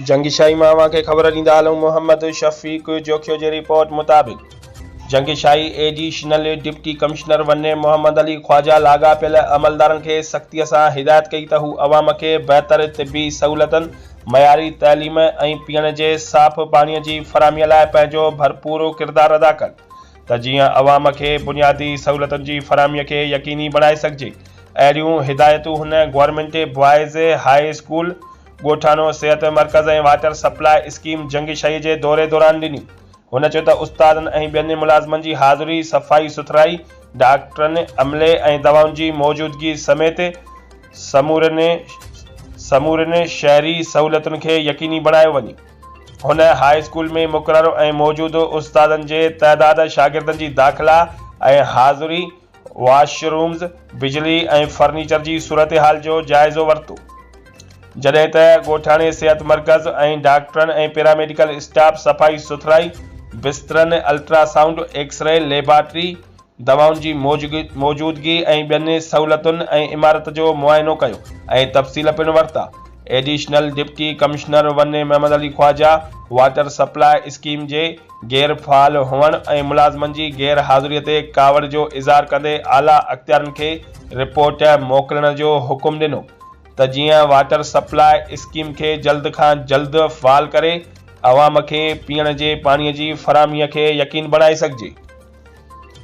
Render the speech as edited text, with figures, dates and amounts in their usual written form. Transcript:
جنگشاهي مان اوهان کي خبر ڏيندا هلون محمد شفيق جوکيو جي رپورٽ مطابق Jungshahi additional deputy commissioner one Muhammad Ali Khawaja لاڳاپيل عملدارن کي سختي سان هدايت ڪئي ته هو عوام کي بهتر طبي سهولتن، معياري تعليم ۽ پيئڻ جي صاف پاڻي جي فراهمي لاء پنهنجو ڀرپور ڪردار ادا ڪن ته جيئن عوام کي بنيادي سهولتن جي فراهمي کي يقيني بڻائي سگهجي. اهڙيون هدايتون هن گورنمينٽ بوائز هاء اسڪول، ڳوٺاڻو صحت مرڪز ۽ واٽر سپلاء اسڪيم جنگ شاهي جي دوري دوران ڏني. هن چيو ته استادن ۽ ٻين ملازمن جي حاضري، صفائي سٿرائي، ڊاڪٽرن، عملي ۽ دوائن جي موجودگي سميت سمورين سمورين شهري سهولتن کي يقيني بڻايو وڃي. هن هاء اسڪول ۾ مقرر ۽ موجود استادن جي تعداد، شاگردن جي داخلا ۽ حاضري، واش رومز، بجلي ۽ فرنيچر جي صورتحال جو جائزو ورتو. جڏهن ته ڳوٺاڻي صحت مرڪز ۽ ڊاڪٽرن ۽ پيراميڊيڪل اسٽاف صفائي سٿرائي، بسترن، الٽرا سائونڊ، ايڪسري، ليبارٽري، دوائن جي موجودگي ۽ ٻين سهولتن ۽ عمارت جو معائنو ڪيو ۽ تفصيل پڻ ورتا. Additional deputy commissioner one Muhammad Ali Khawaja water supply scheme جي غير فعال هئڻ ۽ ملازمن جي غير حاضري تي ڪاوڙ جو اظهار ڪندي اعليٰ اختيارين کي رپورٽ موڪلڻ جو حڪم ڏنو ته جيئن واٽر سپلاء اسڪيم کي جلد کان جلد فعال ڪري عوام کي پيئڻ جي پاڻي جي فراهمي کي يقين بڻائي سگهجي.